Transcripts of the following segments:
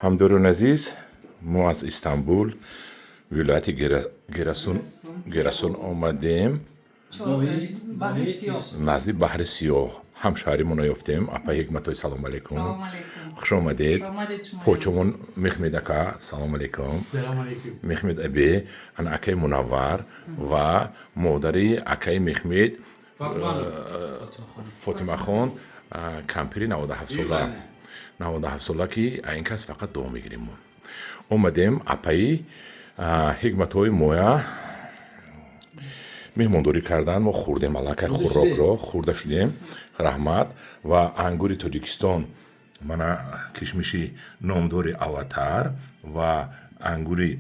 Ҳамдиёрони азиз, мо аз Истанбул, вилояти Герасун омадем. Назди Баҳри Сиёҳ ҳамшаҳримонро ёфтем. Апа Ҳикматҳои, салом алейкум, хуш омадед. Почомон Мехмед ака, салом алейкум. Мехмед абе, ана акаи Мунаввар ва модари акаи Мехмед Фотимахон, кампири 97-сола, 97-сола, ки ин кас фақат дуо мегирем. Мо омадем, апаи Ҳикматҳои моя меҳмондорӣ кардан. Мо хӯрдем, аллакай хӯрокро хӯрда шудем, раҳмат. Ва ангури Тоҷикистон, мана кишмиши номдори Аватар ва ангури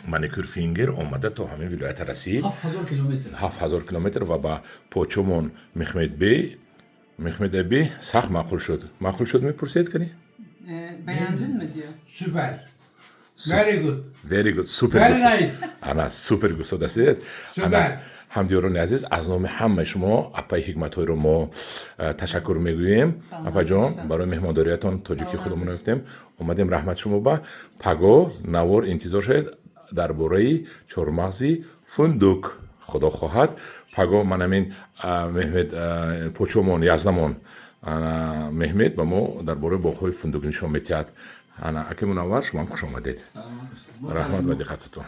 Маникюр Фингер омада то ҳамин вилоята расид, 7000 километр. Ва ба почомон Мехмедбей, Мехмедабей сахт маъқул шуд. Маъқул шуд, мепурсед кани? Beğendin mi diyor. Süper. Very good. Very good, супер. Very nice. Ана, супер гуфтодастед. Супер. Ҳамдиёрони азиз, аз номи ҳамаи шумо апаи Ҳикматҳоеро мо ташаккур мегӯем. Апаҷон, барои меҳмондориятон тоҷикии худамон ёфтем, омадем, раҳмат шумо. Ба паго навор интизор шавед дар бораи чормағзи фундук. Худо хоҳад, паго манамин Меҳмед почомон, язнамон Меҳмед ба мо дар бораи боғҳои фундук нишон медиҳад. Ана, аки Мунаввар, шумоам хуш омадед, раҳмат ба диққататон.